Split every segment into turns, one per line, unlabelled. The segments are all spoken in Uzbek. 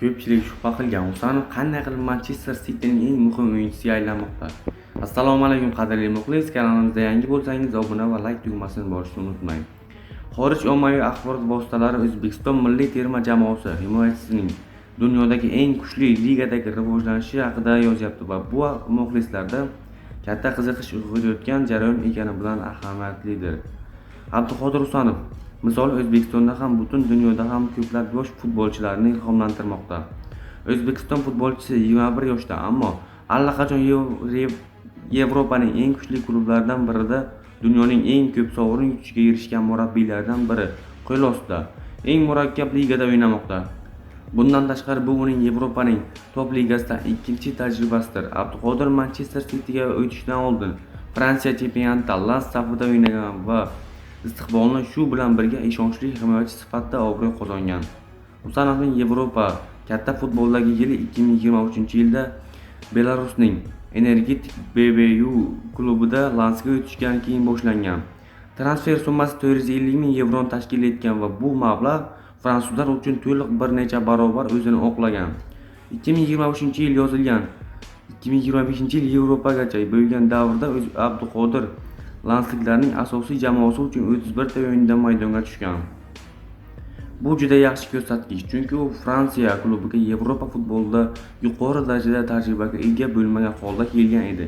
Ko'pchilik shubha qilgan Husanov qanday qilib Manchester Cityning eng muhim o'yinchisiga aylanmoqda? Assalomu alaykum, qadrli muxlis, kanalimizda yangi bo'lsangiz, obuna va layk tugmasini bosishni unutmang. Xorij ommaviy axborot vositalari O'zbekiston milliy terma jamoasi himoyachisining dunyodagi eng kuchli ligadagi rivojlanishi haqida yozyapti va bu muxlislarda katta qiziqish uyg'otayotgan jarayon ekani bilan ahamiyatlidir. Abduqodir Husanov misoli O'zbekistonda ham, butun dunyoda ham ko'plab yosh futbolchilarni ilhomlantirmoqda. O'zbekiston futbolchisi 21 yoshda, ammo allaqachon Yevropaning eng kuchli klublaridan birida, dunyoning eng ko'p sovrin yutishga erishgan murabbiylardan biri qo'l ostida eng murakkab ligada o'ynamoqda. Bundan tashqari, bu uning Yevropaning top ligasida ikkinchi tajribasidir. Abduqodir Manchester Cityga o'tishdan oldin Fransiya chempionatida Lans safida o'ynagan va istiqbolini shu bilan birga ishonchli himoyachi sifatida obro' qozongan. Husanovning Yevropa katta futboldagi yili 2023-yilda Belarusning Energetik BBU klubida Lansga o'tishgan keyin boshlangan. Transfer summasi 450 ming yevroni tashkil etgan va bu mablag' fransuzlar uchun to'liq bir necha barobar o'zini oqlagan. 2023-yil yozilgan 2025-yil Yevropagacha bo'lgan davrda o'z Abduqodir lansliklarning asosiy jamoasi uchun 31 ta o'yinda maydonga tushgan. Bu juda yaxshi ko'rsatkich, chunki u Fransiya klubiga Yevropa futbolida yuqori darajada tajribaga ega bo'lmagan holda kelgan edi.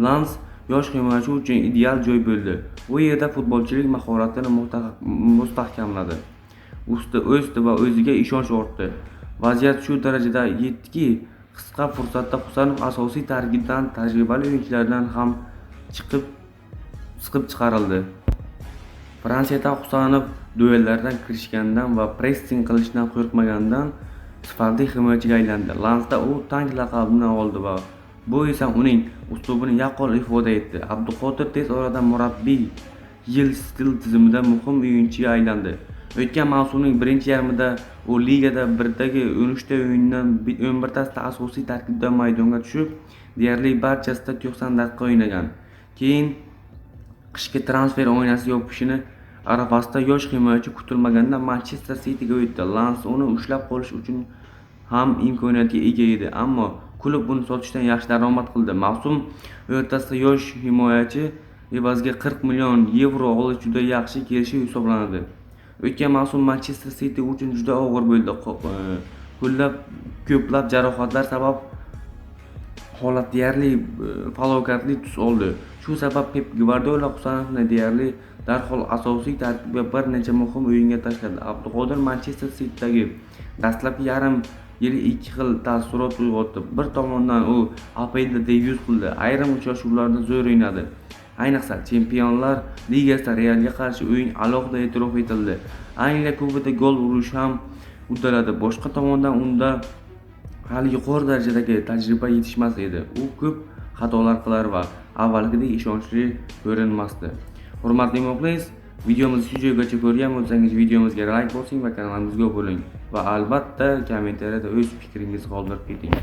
Lans yosh himoyachi uchun ideal joy bo'ldi. U yerda futbolchilik mahoratini mustahkamladi. O'sdi va o'ziga ishonch ortdi. Vaziyat shu darajada yetdiki, qisqa fursatda Husanov asosiy tarkibdan tajribali o'yinchilardan ham chiqib siqib chiqarildi. Fransiyada Husanov duellardan kirishgandan va pressing qilishdan qo'rqmagandan sifatli himoyachiga aylandi. Lansda u tank laqabini oldi va bu esa uning uslubini yaqqol ifoda etdi. Abduqodir tez orada murabbiy Yil stil tizimida muhim o'yinchiga aylandi. O'tgan mavsumning birinchi yarmida u ligada birdagi 13 ta o'yindan 11 tasida asosiy tarkibda maydonga tushib, deyarli barchasida 90 daqiqa o'ynagan. Keyin qishki transfer oynasi yopishini arafasida yosh himoyachi kutilmaganda Manchester Cityga o'tdi. Lans uni ushlab qolish uchun ham imkoniyatga ega edi, ammo klub uni sotishdan yaxshi daromad qildi. Mavsum o'rtasida yosh himoyachi evaziga 40 million yevro olish juda yaxshi kelishuv hisoblanadi. O'tgan mavsum Manchester City uchun juda og'ir bo'ldi. Ko'plab ko'plab jarohatlar sabab holat deyarli falokatli tus oldi. Shu sabab Pep Gvardiola Husanovni deyarli darhol asosiy tarkibga bir necha muhim o'yinga tashladi. Abduqodir Manchester Citydagi dastlabki yarim yili ikki xil taassurot uyg'otdi. Bir tomondan, u APLda debyut qildi, ayrim uchrashuvlarda zo'r o'ynadi. Ayniqsa, Chempionlar Ligasida Realga qarshi o'yin alohida e'tirof etildi. Angliya Kubogida gol urish ham uddaladi. Boshqa tomondan, unda hali yuqori darajadagi tajriba yetishmas edi. U ko'p xatolar qilar va avvalgidek ishonchli ko'rinmasdi. Hurmatli muxlis, videomizni shu joygacha ko'rgan bo'lsangiz, videomizga layk bosing va kanalimizga obuna bo'ling va albatta kommentariyada o'z fikringizni qoldirib keting.